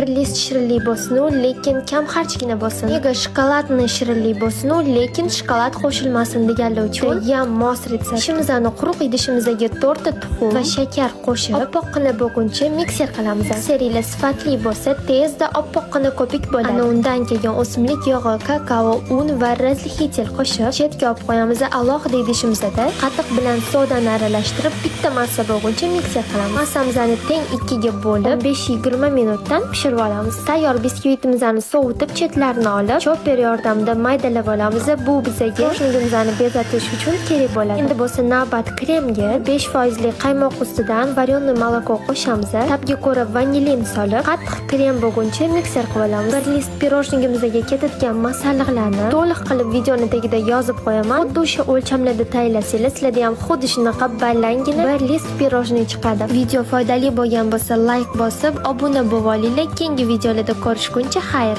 Bir list shirinlik bo'lsin, lekin kam xarjgina bo'lsin. Nega shokoladni shirinlik bo'lsin, lekin shokolad qo'shilmasin deganlar uchun ham mos retsept. Ishimizni quruq idishimizga to'rtta tuxum va shakar qo'shib, oppoqqina bo'lguncha mikser qilamiz. Mikseringlar sifatli bo'lsa, tezda oppoqqina ko'pik bo'ladi. Ana undan keyin o'simlik yog'i, kakao, un va разрыхлитель qo'shib, chetga olib qo'yamiz. Alohida idishimizda qatiq bilan sodani aralashtirib, bitta massa bo'lguncha mikser qilamiz. Massamizni teng ikkiga bo'lib, 5-20 minutdan pishirib olamiz. Tayyor biskvitimizni sovutib, chetlarini olib, chopper yordamida maydalab olamiz. Bu bizaga пирожный imizni bezatish uchun kerak bo'ladi. Endi bo'lsa navbat kremga. 5 foizli qaymoq ustidan вареное молоко qo'shamiz. Ta'bga ko'ra vanilin solib, qattiq krem bo'lguncha mikser qilib olamiz. Bir list пирожный imizga ketadigan masalliqlarni to'liq qilib videoni tagida yozib qo'yaman. Xuddi o'sha o'lchamlarda tayyorlasanglar, sizlarda ham xuddi shunaqa ballangina bir list пирожный chiqadi. Video foydali bo'lgan bo'lsa, layk bosib, obuna bo'lib olinglar. Keyingi videolarda ko'rishguncha xayr.